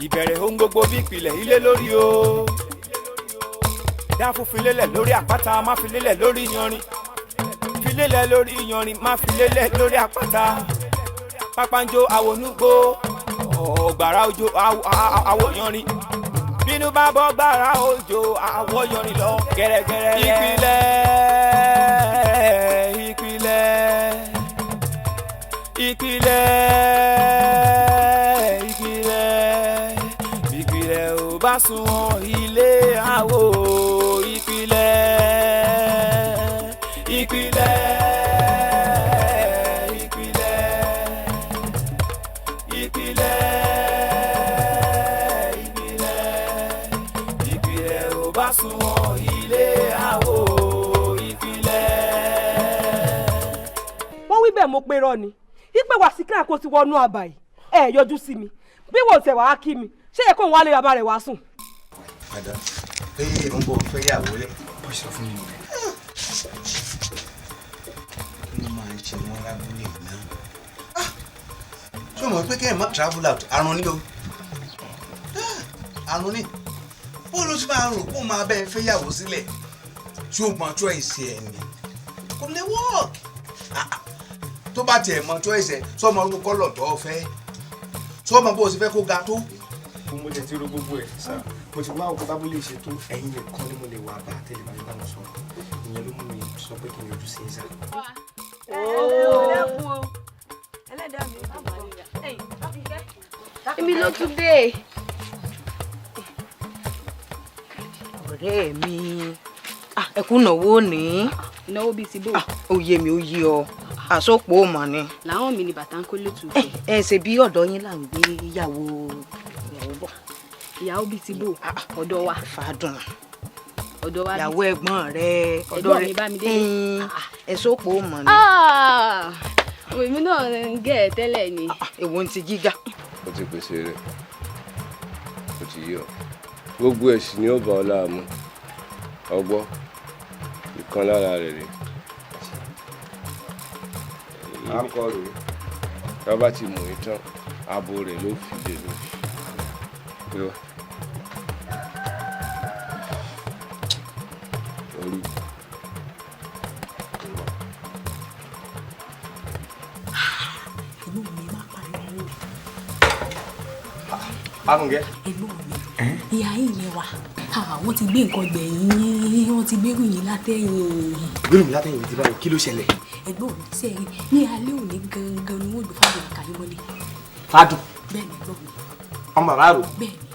Ìbẹ̀rẹ̀ ohun gbogbo bí ìpìlẹ̀ ilé lórí o. Dáfún filélẹ̀ lórí àpáta, má filélẹ̀ lórí yanrìn. Filélẹ̀ lórí yanrìn, má filélẹ̀ lórí àpáta. Pápánjó àwọnúgbó, ọ̀gbàrá òjò àwọ̀ yanrìn. Bínú bá bọ́ gbàrá òjò, àwọ̀ yanrìn lọ gẹ́rẹ́gẹ́rẹ́. Ìpìlẹ̀, ìpìlẹ̀, ìpìlẹ̀, ìpìlẹ̀, ìpìlẹ̀ ò bá sunwọ̀n, ilé àwò. Ìpìlẹ̀, ìpìlẹ̀, ìpìlẹ̀, ìpìlẹ̀, ìpìlẹ̀, ìpìlẹ̀ ò bá sunwọ̀n, ilé àwò. Ìpìlẹ̀. Wọ́n wí bẹ́ẹ̀, mo pe rọ́ ni ipe wà sí kíláà kó ti wọnú àbà yìí. Ẹ yọjú sí mi bí wò tẹ̀ wá kí mi. Ṣé yẹ kó ń wálé bàbá rẹ̀ wá sùn? Madam, pé ń bọ̀ fẹ́ yàwó lẹ̀. Bó ṣe sọ fún mi nìyẹn. Kí ló máa ń ṣe wọ́n lábúlé náà? Ṣé o mọ̀ pé kéèyàn má travel out, àrùn ni o? Àrùn ni. Bó ló ti máa rò kó máa bẹ́ẹ̀ fẹ́ yàwó sílẹ̀ tí ó mọ choice ẹ̀ ni? Kò lè work. Tó bá tiẹ̀ mọ choice ẹ̀, sọmọ orúkọ kọ́lọ̀ tó fẹ́, sọmọ bó o sì fẹ́ kó ga tó. Mo jẹ ti ro gbogbo ẹ sá, mo ti wá òkú bábúlé ṣe tó. Ẹ̀yin nìkan ni mo lè wà bá tẹ́lẹ̀ bá mi bá wọn sọ̀rọ̀. Ìyẹn ló mú mi sọ pé kí n yọjú sí ẹ sá. Ooo. Èmi ló tún dé. Ọ̀rẹ́ mi, ẹ kú náwó ní. Ìnáwó bíi ti bò? Ó yé mi, ó yé ọ, àsopọ̀ ò mọ̀ ni. Làwọn mi ni bàtà ń kó létú. Ẹ ṣe bí ọ̀dọ̀ yín là ń gbé ìyàwó ìyàwó bọ̀. Ìyàwó bíi ti bò? Ọ̀dọ̀ wa? Fàdùn. Ọ̀dọ̀ wa? Ìyàwó ẹ̀gbọ́n rẹ. Ẹ̀gbọ́n mi Bámidélé. Ẹ sopọ̀ ò mọ̀ ni. Èmi náà ń gẹ̀ ẹ́ tẹ́lẹ̀ ni. Èwo ń ti gíga? Ó ti pèsè rẹ̀, ó ti yí ọ, gbogbo ẹ̀ sì ni ó bá ọ láàmú. Ọgbọ́ ìkan lára rẹ̀ rè akọ rèé. Tá bá ti mú i tán, abo rẹ̀ ló fi lè lórí orí. Ẹ̀gbọ́n mi, má pariwo. Fáfúnkẹ́. Ẹ̀gbọ́n mi, ìyá yìí lẹ wà. Wọ́n ti gbé nǹkan gbẹ̀yìn, wọ́n ti gbérù yín látẹ̀yìn. Gbérù mi látẹ̀yìn ti báwo? Kí ló ṣẹlẹ̀? Ẹ̀gbọ́n mi, sẹ́yìn ní alẹ́ òní gangan ni wọ́n gbé Fádùn kàyé mọ́lẹ̀. Fádùn? Bẹ́ẹ̀ ni, ẹ̀gbọ́n mi. Ọmọ bàbá rò? Bẹ́ẹ̀ ni.